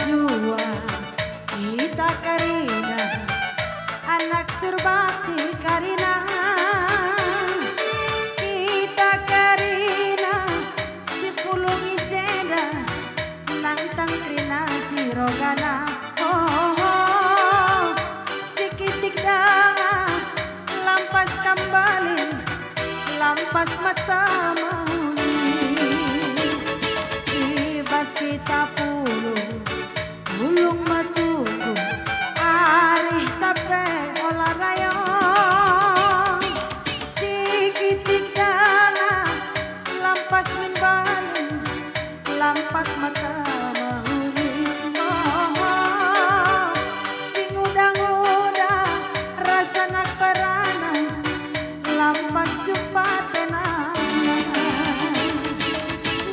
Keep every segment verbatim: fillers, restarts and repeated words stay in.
Jua kita kerina, anak Surbakti kerina, kita kerina, si pulung i jenda, nangtang kerina si rogana. Oh, oh, oh. Si kitik danga, lampas kambalin, lampas mata mehuli. I bas kita pulung, pulung metuku, arih tape ola rayong. Si kitik danga, lampas min balin, lampas mata mehuli. Oh, si nguda-nguda rasa nak perana, lampas jumpa tena.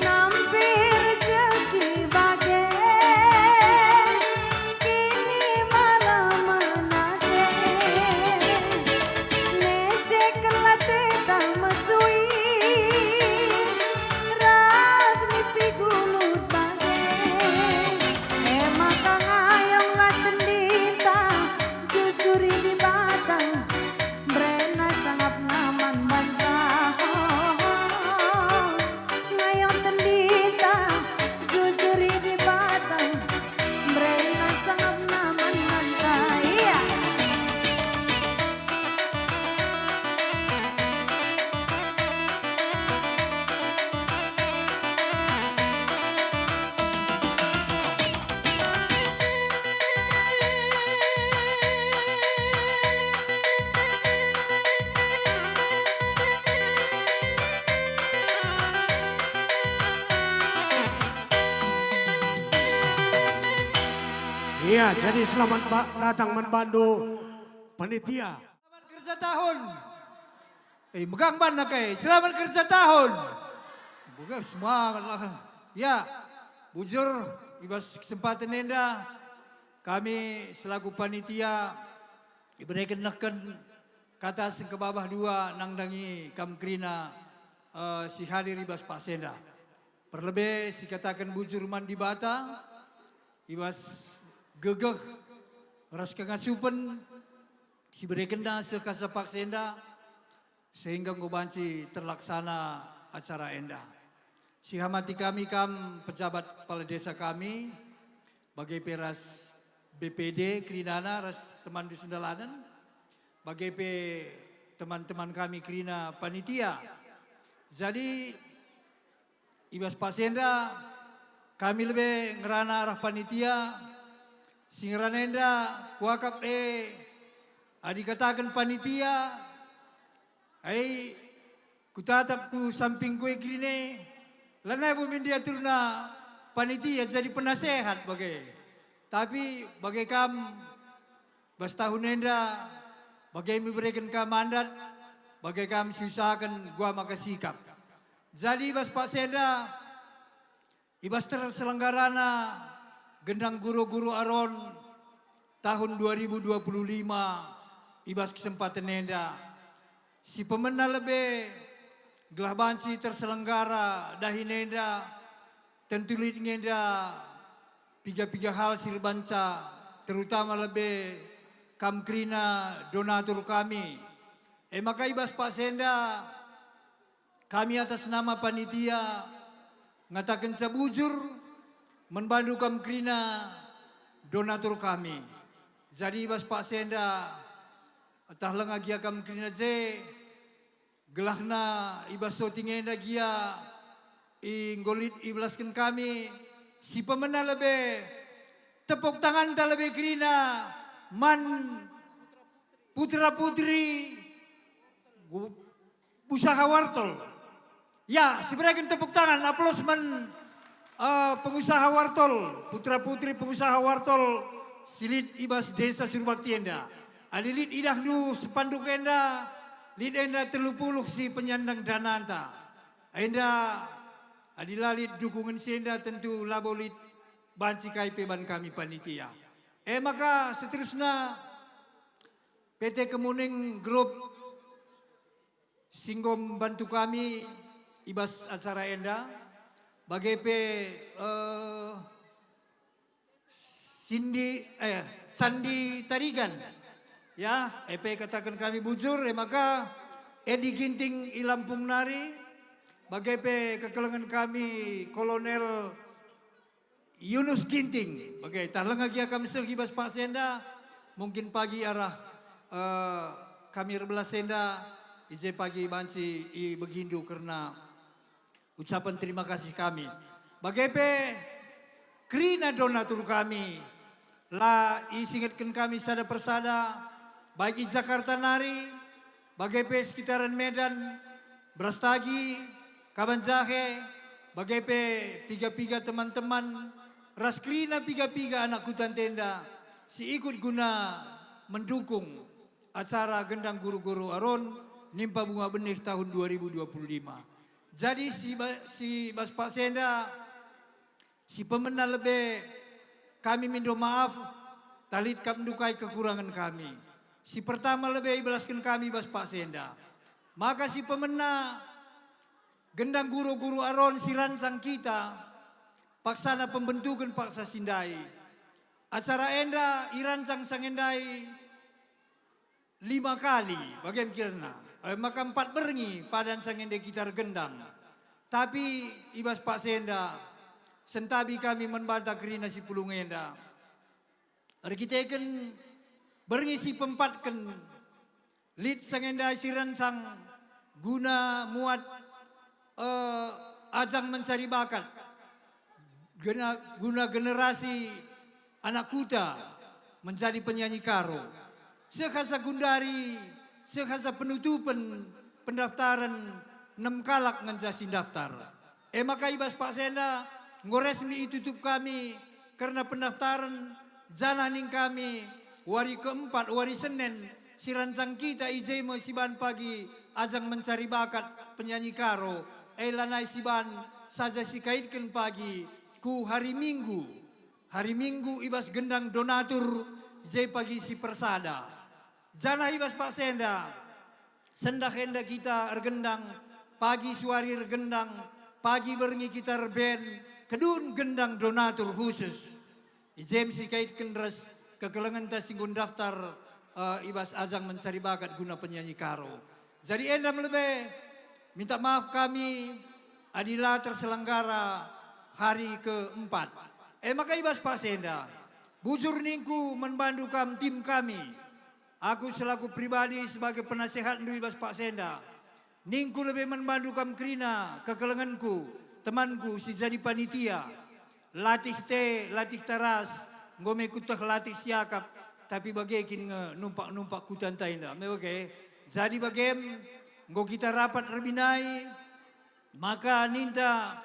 Nampi rejeki bage, kini malah menade. Nesekenlah teta mesui, ras nipi gulut bage. E maka ngayonglah tendinta, jujuri Dibata, mberena sangapna man banta. Ngayong tendinta, jujuri Dibata, mberena sangapna man banta. Ia. Iya, jadi selamat ba-, datang man bandu, panitia. Selamat kerja tahun. Eh, megang banna kai. Selamat kerja tahun. Bukan semangat lah. Ya, bujur, i bas kesempatan enda, kami selaku panitia ibereken nehken kata sengkebabah dua nandangi kam kerina, eh, si hadir i bas paksa enda. Perlebe sikataken bujur man Dibata, i bas gegeh ras kengasupen si berekenNa seh kasa paksa enda, sehingga enggo banci terlaksana acara enda. Sihamati kami kam pejabat kepala desa kami, bage pe ras B P D kerinana ras temanndu sendalanen, bage pe teman-teman kami kerina panitia. Jadi, i bas paksa enda, kami lebe ngerana arah panitia, si ngerana enda kuakap e, adi kataken panitia, ai kutatap ku sampingku e kerina e, lanai bo min diaturna panitia jadi penasehat bage. Tapi bage kam, bas tahun enda, bage me ibereken kam mandat, bage kam siusahaken gua maka sikap. Jadi bas paksa enda, i bas terselenggarana gendang guru-guru Aron tahun dua ribu dua puluh lima, i bas kesempaten enda, si pemena lebe gelah banci terselenggara dahin enda, tentu lit nge enda piga-piga hal si erbanca, terutama lebe kam kerina donatur kami. E maka i bas paksa enda, kami atas nama panitia ngatakenca bujur man bandu kam kerina donatur kami. Jadi i bas paksa enda, tah langa gia kam kerina je, gelahna i bas shooting enda gia enggo lit ibelasken kami si pemena lebe, tepuk tanganta lebe kerina man putra-putri gu-, usaha wartol. Ya, sibereken tepuk tangan, aplaus man, eh, pengusaha wartol, putra-putri pengusaha wartol si lit i bas Desa Surbakti enda. Adi lit idahndu spanduk enda, lit enda telu puluh si penyandang dananta. Enda, adi la lit dukungan si enda, tentu labo lit banci kai pe ban kami panitia. E maka seterusna, P T Kemuning Group si enggo mbantu kami i bas acara enda, bage pe, eh, Sindi, eh, Candi Tarigan. Ya, e pe kataken kami bujur, e maka Edi Ginting i Lampung nari, bage pe kekelengen kami Kolonel Yunus Ginting. Bage, tah langa gia kam seh i bas paksa enda, mungkin pagi arah, eh, kami erbelas enda, i je pagi banci ibegindu kerna ucapan terima kasih kami. Bage pe kerina donatur kami, la isingetken kami sada persada, baik i Jakarta nari, bage pe sekitaran Medan, Brastagi, Kaban Jahe, bage pe piga-piga teman-teman, ras kerina piga-piga anak kuta ntenda si ikut guna mendukung acara Gendang Guru-guru Aron Nimpa Bunga Benih tahun dua ribu dua puluh lima. Jadi si ba-, si bas paksa enda, si pemena lebe kami mindo maaf, tah lit kap ndukai kekurangen kami. Si pertama lebe ibelasken kami bas paksa enda. Maka si pemena Gendang Guru-guru Aron si rancang kita, paksana pembentuken paksa si ndai. Acara enda irancang sangendai lima kali, bage me kerna. E, maka empat berngi padan sangende kita ergendang. Tapi i bas paksa enda, sentabi kami man banta kerina si pulung enda. Erkiteken berngi si peempatken, lit sangendai si rancang guna muat, eh, ajang mencari bakat, gena-, guna generasi anak kuta menjadi penyanyi Karo. Seh asa gundari, seh asa penutupen pendaftaren, enem kalak ngenca si ndaftar. E maka i bas paksa enda enggo resmi itutup kami kerna pendaftaren, janah ning kami wari keempat, wari Senen, si rancang kita i je me siban pagi ajang mencari bakat penyanyi Karo, e lanai siban saja sikaitken pagi ku hari Minggu. Hari Minggu i bas gendang donatur, je pagi si persada. Janah i bas paksa enda, sendah enda kita ergendang, pagi suari ergendang, pagi berngi kita erben, kedun gendang donatur khusus. I je me sikaitken ras kekelengenta si enggo ndaftar, eh, i bas ajang mencari bakat guna penyanyi Karo. Jadi enda me lebe, minta maaf kami adi la terselenggara hari keempat. E maka i bas paksa enda, bujur ningku man bandu kam tim kami. Aku selaku pribadi sebagai penasehatndu i bas paksa enda, ningku lebe man bandu kam kerina kekelengenku, temanku si jadi panitia. Latih te, latih taras, enggo me kueteh latih siakap, tapi bage kin nge numpak-numpak kuta ntah enda, me bage. Jadi bagem, enggo kita rapat erbinai, maka ninta,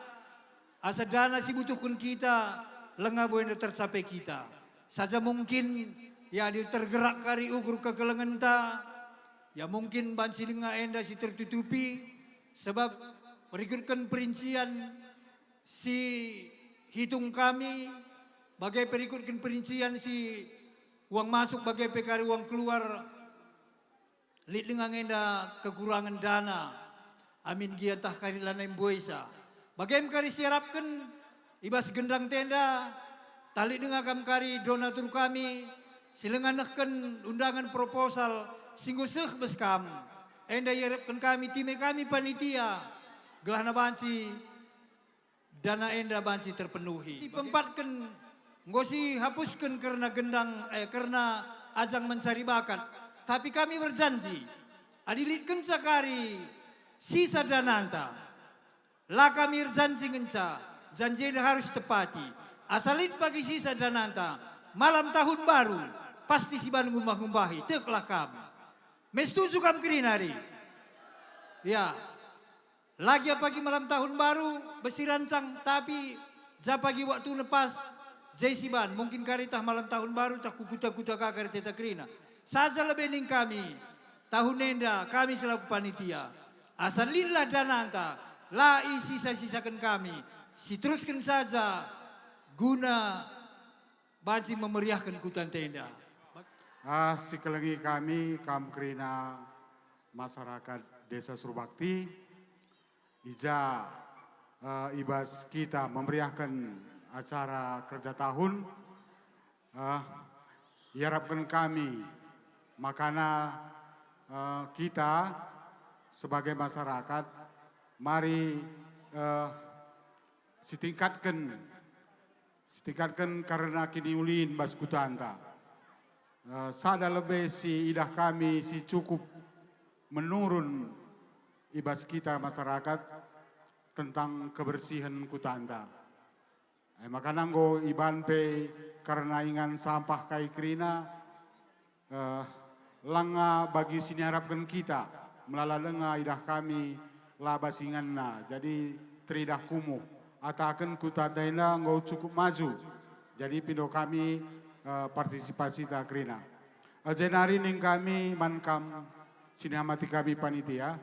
asa dana si butuhken kita, langa buena tercapai kita. Saja mungkin, ya, adi tergerak kari ukur kekelengenta, ya, mungkin banci denga enda si tertutupi, sebab rikutken perincian si hitung kami, bage pe rikutken perincian si uang masuk, bage pe kari uang keluar, lit denga nge enda kekurangen dana, amin gia ntah kari lanai mbuesa. Bage me kari siarapken i bas gendang ntah enda, ntah lit denga kam kari donatur kami, si langa nehken undangan proposal si enggo seh bas kam. Enda iarapken kami, time kami panitia, gelahna banci dana enda banci terpenuhi. Si peempatken enggo sihapusken kerna gendang, eh, kerna ajang mencari bakat. Tapi kami berjanji, adi lit kenca kari sisa dananta, la kami erjanji ngenca, janji enda harus tepati. Asa lit pagi sisa dananta, malam tahun baru, pasti siban ngumbah-ngumbahi, teklah kam. Me setuju kam kerina ari? Ya. Lagi apagi malam tahun baru, besi rancang, tapi ja pagi waktuna pas, je siban, mungkin kari tah malam tahun baru, tah ku kuta-kuta ka kari teta kerina. Saja lebe ning kami, tahun enda kami selaku panitia. Asa litlah dananta, la isisa-sisaken kami, siterusken saja guna banci memeriahken kuta ntah enda. Ah, sikelengi kami, kam kerina masyarakat Desa Surbakti, i ja, eh, i bas kita memeriahken acara kerja tahun, Eh, iarapken kami makana, eh, kita sebagai masyarakat, mari, eh, sitingkatken, sitingkatken kerna kiniulin bas kutanta. Eh, sada lebe si idah kami si cukup menurun i bas kita masyarakat tentang kebersihen kutanta. E maka enggo iban pe kerna ingan sampah kai kerina, eh, langa bagi si niarapken kita, melala denga idah kami la bas inganna, jadi teridah kumuh. Ataken kutanta enda enggo cukup maju, jadi pindo kami, eh, partisipasita kerina. Eh, jenari ning kami man kam si nihamati kami panitia.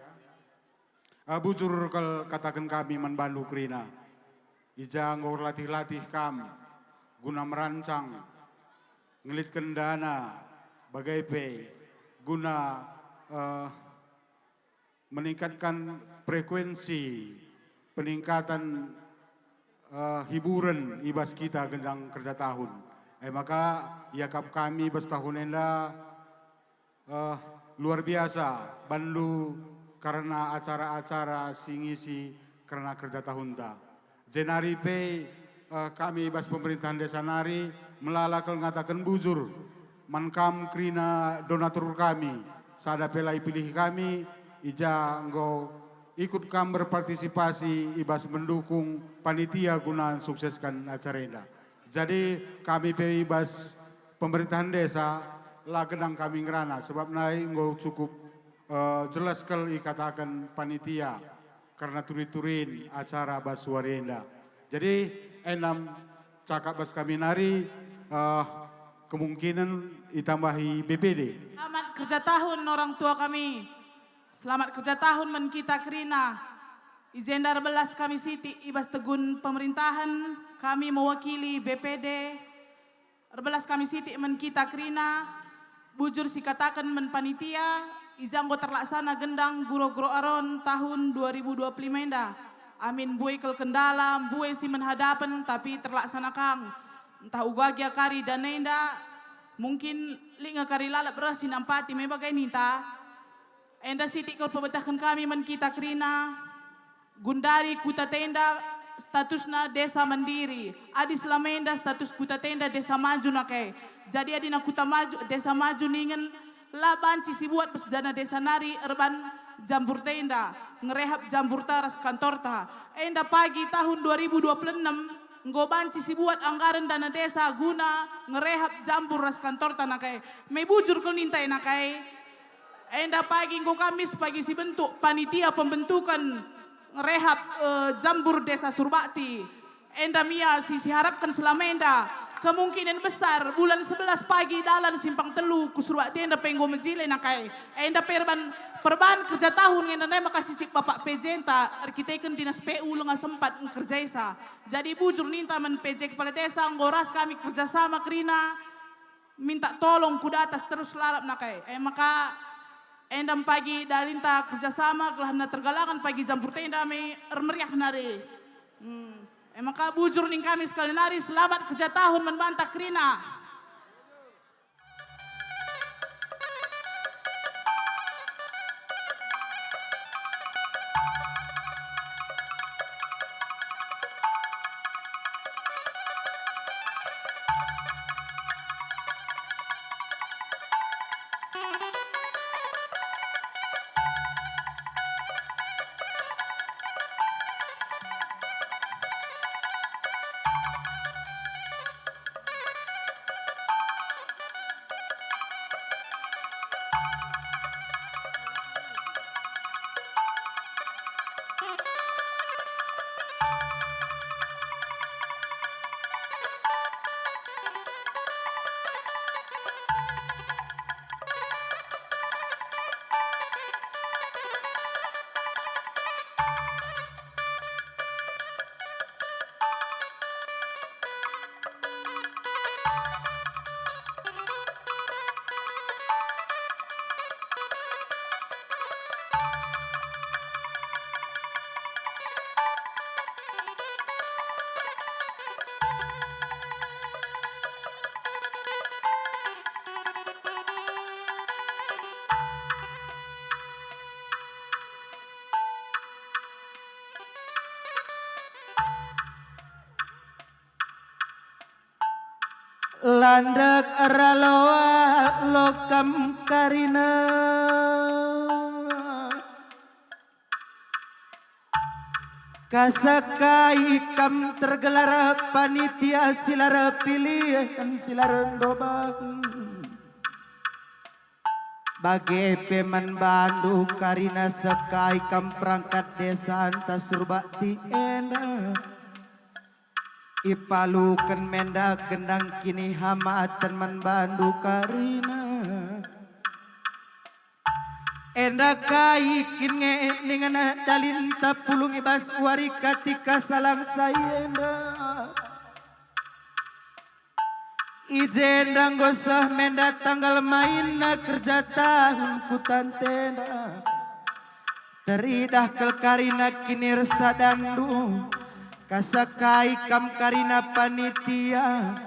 Ah, bujur kal kataken kami man bandu kerina. I ja enggo erlatih-latih kam guna merancang, ngelitken dana, bage pe guna, eh, meningkatkan frekuensi peningkatan, eh, hiburen i bas kita gendang kerja tahun. E maka iakap kami bas tahun enda, eh, luar biasa bandu kerna acara-acara si ngisi kerna kerja tahunta. Jenari pe, eh, kami bas pemerintahan desa nari melala kal ngataken bujur man kam kerina donatur kami, sada pe la ipilih kami, i ja enggo ikut kam berpartisipasi i bas mendukung panitia guna sukseskan acara enda. Jadi kami pe i bas pemerintahan desa la gendang kami ngerana, sebab nai enggo cukup, eh, jelas kal ikataken panitia kerna turi-turin acara bas wari enda. Jadi, enda cakap bas kami nari, eh, kemungkinan itambahi B P D. Selamat kerja tahun orang tua kami. Selamat kerja tahun man kita kerina. I jenda erbelas kami sitik i bas tegun pemerintahen, kami mewakili B P D. Erbelas kami sitik man kita kerina, bujur sikataken man panitia, i ja enggo terlaksana gendang guro-guro Aron tahun dua ribu dua puluh lima enda. Amin mbue kal kendala, mbue si menhadapen, tapi terlaksana kang. Ntah uga gia kari dana enda, mungkin lit nge kari lalap reh si nampati me bage ninta. Enda sitik kal pebetahken kami man kita kerina. Gundari kuta ta enda statusna desa mandiri. Adi selama enda status kuta ta enda desa maju nake. Jadi adina kuta maju, desa maju ningen la banci sibuat bas dana desa nari erban jambur ta enda, ngerehap jamburta ras kantorta. Enda pagi tahun dua ribu dua puluh enem enggo banci sibuat anggaren dana desa guna ngerehap jambur ras kantorta nake. Me bujur kal ninta e nake. Enda pagi enggo Kamis pagi sibentuk panitia pembentuken ngerehap, eh, jambur Desa Surbakti. Enda me ia si siharapken selama enda. Kemungkinan besar bulan sebelas pagi dalan Simpang Telu ku Surbakti enda pe enggo mejile nake. Enda pe erban perban kerja tahun enda nai maka sisip Bapak P J-nta erkiteken Dinas P U langa sempat ngkerjaisa. Jadi bujur ninta man P J Kepala Desa enggo ras kami kerjasama kerina. Minta tolong ku datas terus lalap nake. E maka enda me pagi dalinta kerjasama gelahna tergalangen pagi jambur ta enda me ermeriah nari. Hmm. E maka bujur ning kami sekali nari selamat kerja tahun man banta kerina. Landek eraloa lo kam karina. Kasekai kam tergelar panitia si la erpilihen, si la erndobah. Bage pe man bandu karina sekai kam perangkat desa ntah surbakti enda. Ipaluken me enda gendang kinihamaten man bandu karina. Enda kai kin nge ningen dalinta pulung i bas wari katika salang sai enda? I jenda enggo seh me enda tanggal mainna kerja tahun ku tantenda. Teridah kal karina kinirsadandu, kasekai kam karina panitia,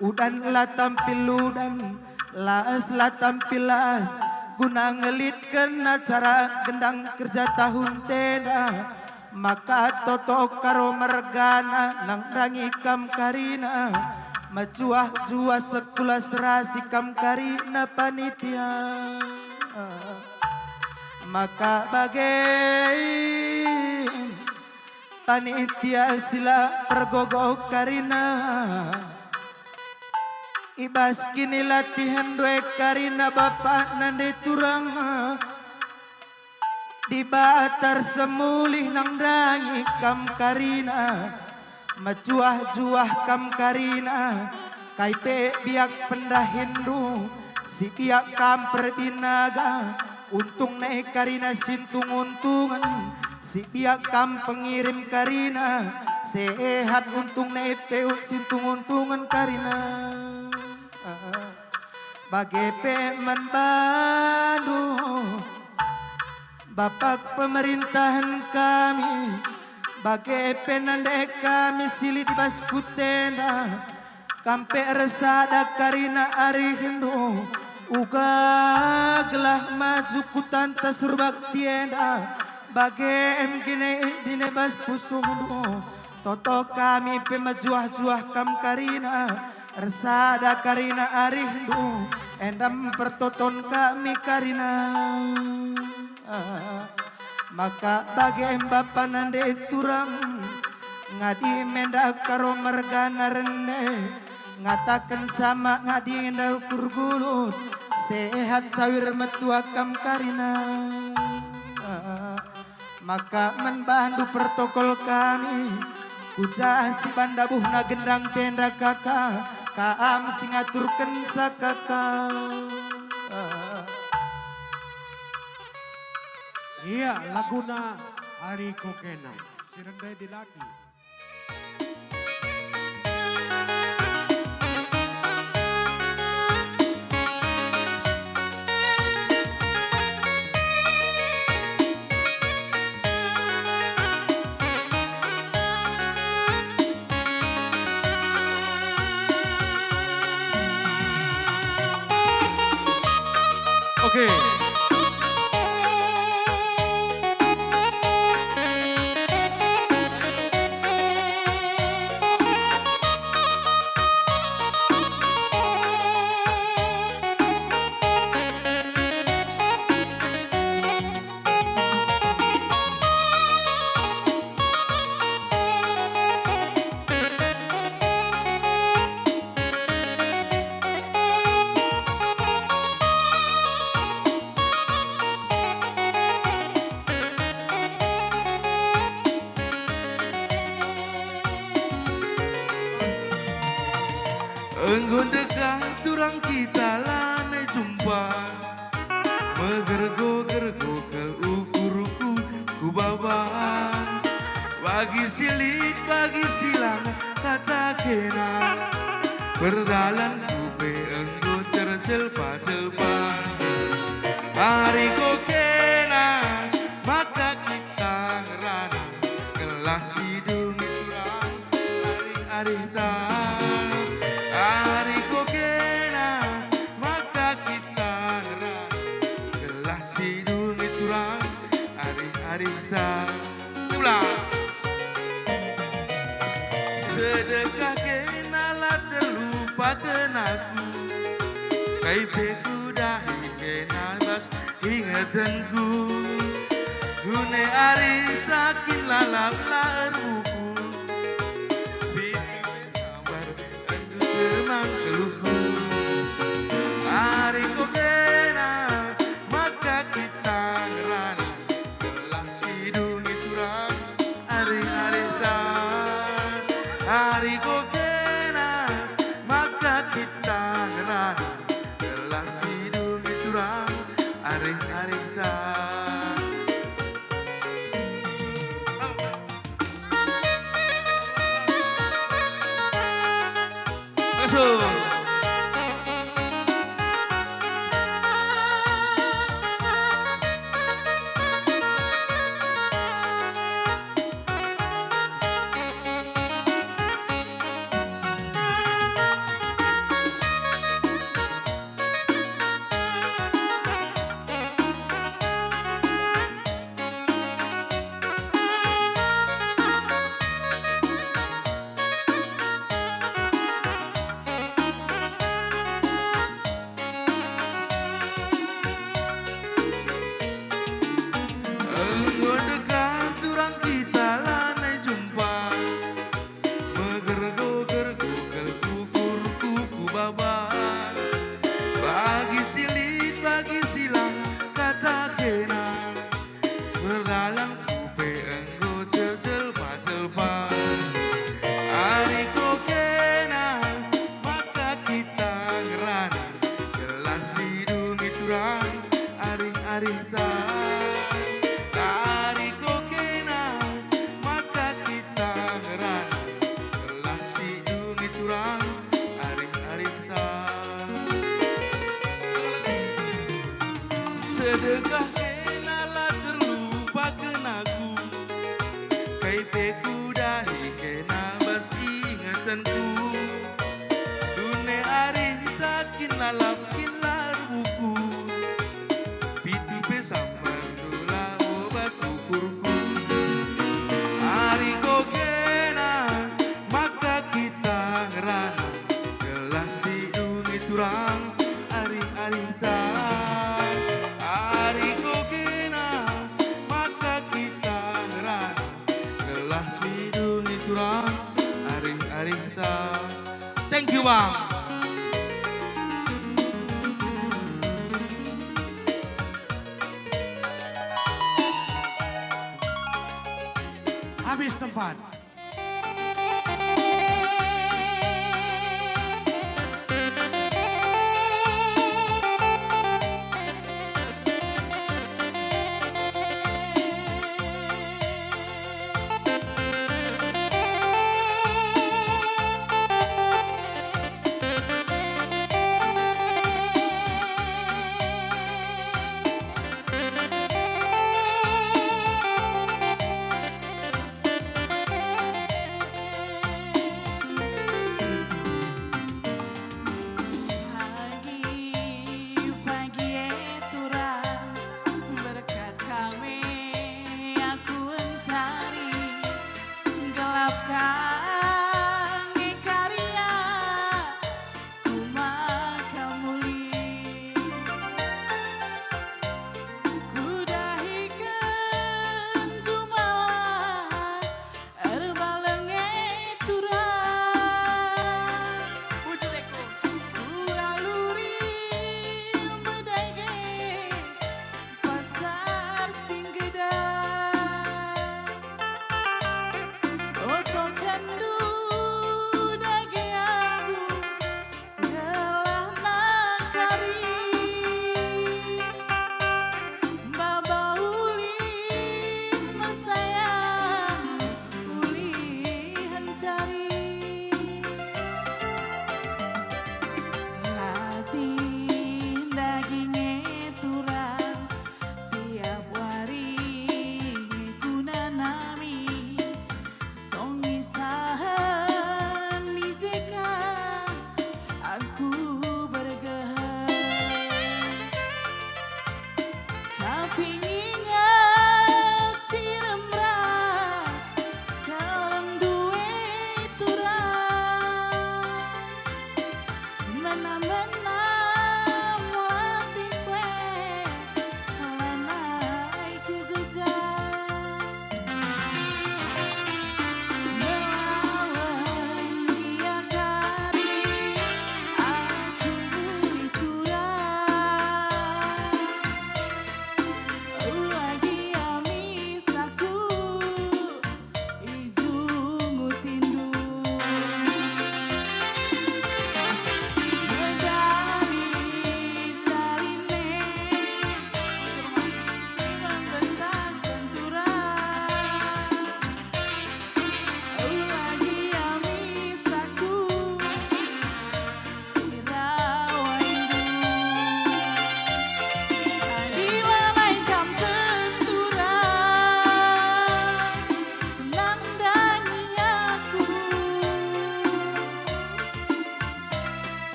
udan la tampil udan, las la tampil las, guna ngelitken acara gendang kerja tahun tenda. Maka toto karo mergana nandangi kam karina, mejuah-juah sekula serasi kam karina panitia. Maka bage panitia si la pergogo karina, i bas kinilatihen ndai karina bapakna ndai turang. Dibata ersemulih nandangi kam karina, mejuah-juah kam karina, kai pe biak pendahinndu, si biak kam perbinaga, untung nai karina sintung-untungen, si biak kam pengirim karina, sehat untung nai pe sintung-untungen karina. Bage pe man bandu, Bapak pemerintahen kami, bage pe nande kami si lit i bas kuta enda, kam pe ersada karina arihndu, uga gelah maju kutanta surbakti enda, bage em gine dine bas pusuhndu. Toto kami pe mejuah-juah kam karina, ersada karina arihndu, enda mpertoton kami karina. Maka bage em bapa nande turang, ngadi me enda karo mergana rende, ngataken sama ngadi enda ukur gulut, sehat cawir metua kam karina. Maka man bandu pertokol kami, ku ja si banda buhna gendang tenda kaka, kam si ngaturkenca kaka. Ia laguna Ari Kokena, si rende dilaki. Oke. Enggo ndekah turang kita lanai jumpa, megergo-gergo kal ukurku ku baba. Bagi si lit, bagi si lang, kata kena. Perdalanku pe enggo tercelpa-celpa. Ari ko kena, maka kita ngerana gelah si dungi turang. Arih-arihta, ari ko kena, maka kita ngerana gelah si dungi turang. Arih-arihta. Ulang. Sedekah kena la terlupa kenaku, kai pe kudahi kena bas ingetenku. Dune arihta kin lalap la erbuku, pitu pe sambar enggo temang geluhku. Arih ko kena maka kita ngerana, gelah si dungi turang arih-arihta. Arih ko kena maka kita ngerana, gelah si dungi turang arih-arihta. Masuk. Enggo dekah turang kita lanai jumpa. Megergoger gugel kukurku ku baba. Bagi si lit, bagi si lang, kata kena. Perdalanku pe enggo terjelpa-jelpa. Arih ko kena maka kita ngerana, gelah si dungi turang arih-arihta. Arih ko kena maka kita ngerana, gelah si dungi turang arih-arihta. Sedekah kena la terlupaken aku, kai pe kudahi kena bas ingetenku. Dune arihta kin lalap kin la erbuku, pitu pe sambar ndula bas ukurku. Arih ko kena maka kita ngerana, gelah si dungi turang arih-arihta. Arih ko kena maka kita ngerana, gelah si dungi turang arih-arihta. Thank you, Bang. Habis tempat.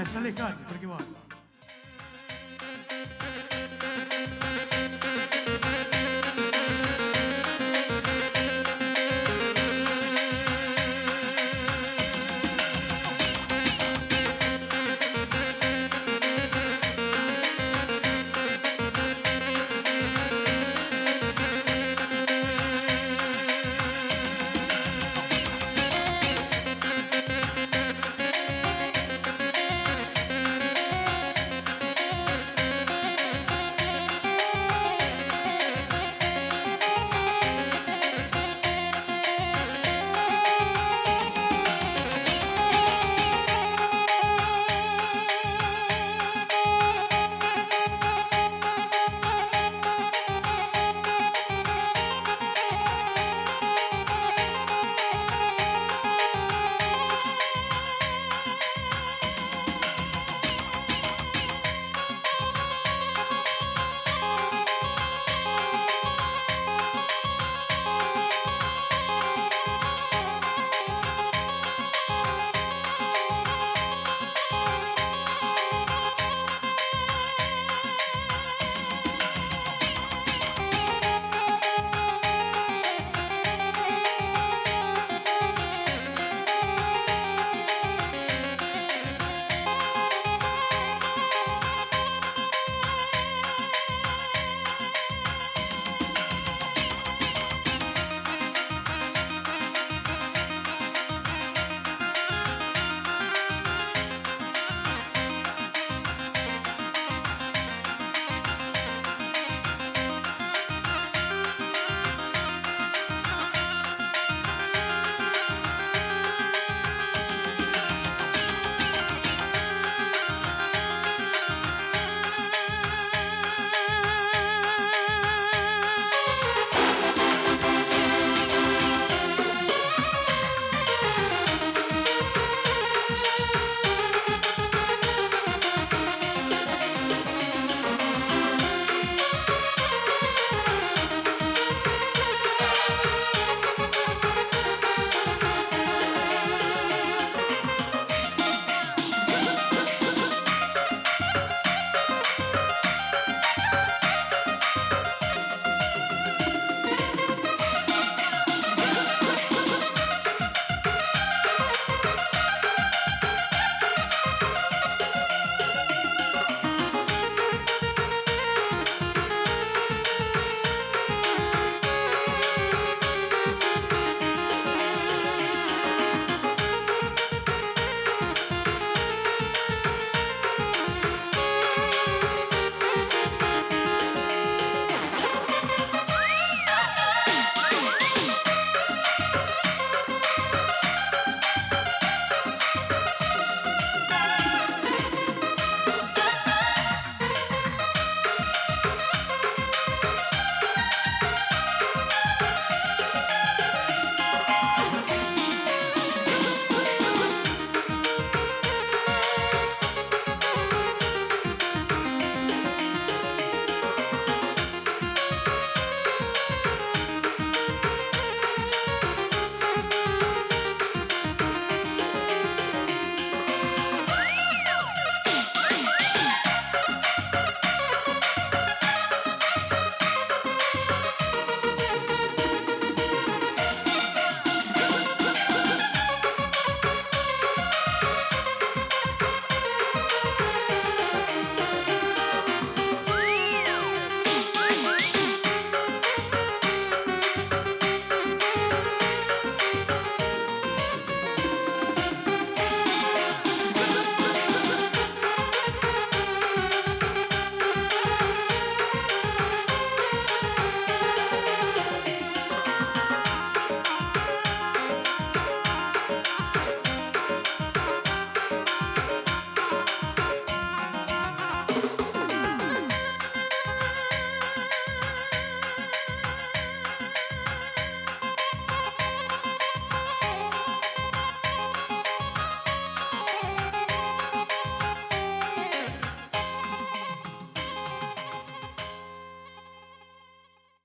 Silahkan, pergi, Wan.